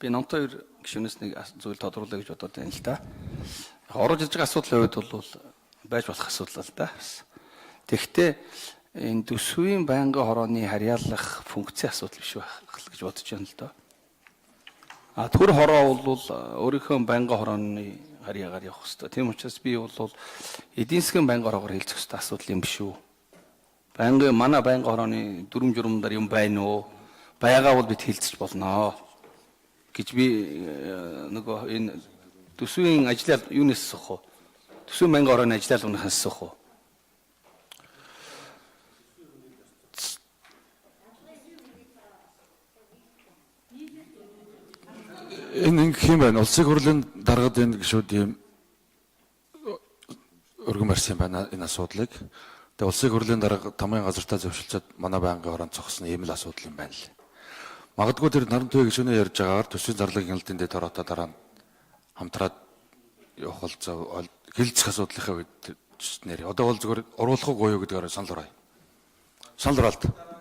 Би номтой хоёр гишүүнээс нэг зүйл тодруулъя гэж бодоод байна л да. Яг оруулж иж байгаа асуудлын хувьд бол байж болох асуудал л да. Бас. Тэгэхдээ энэ төсвийн байнгын хорооны харьяалах функцийн асуудал биш байх гэж бодож байна л да. А төр хороо бол өөрийнхөө байнгын хорооны харьяагаар явах хэрэгтэй. Тийм учраас би бол эдийн засгийн байнгын хороогоор хэлцэх хэрэгтэй асуудал юм биш үү? Байнгын манай байнгын хорооны дүрм журмаар юм байна уу? Байгаа бол бид хэлцэж болноо гэж би нөгөө энэ төсвийн ажлаар юунаас асуух вэ? Төсвийн байнгын хорооны ажлын албаныхаас асуух уу? Энэ ингэх юм байна. Улсын хурлын даргад энэ гишүүд ийм өргөн барьсан байна энэ асуудлыг. Тэгээ улсын хурлын дарга тамгын газартаа зөвшөлдсөд манай байнгын хороонд зогссон ийм л асуудал юм байна л. Магадгүй тэр наран туяа гишүүнээ ярьж байгаагаар төсвийн зарлага хяналтын дэд хороотой дараа нь хамтраад явах бол хилцэх асуудлынхаа үед нэр. Одоо бол зүгээр оруулах уу юу гэдгээр санал хураая. Санал хураалт.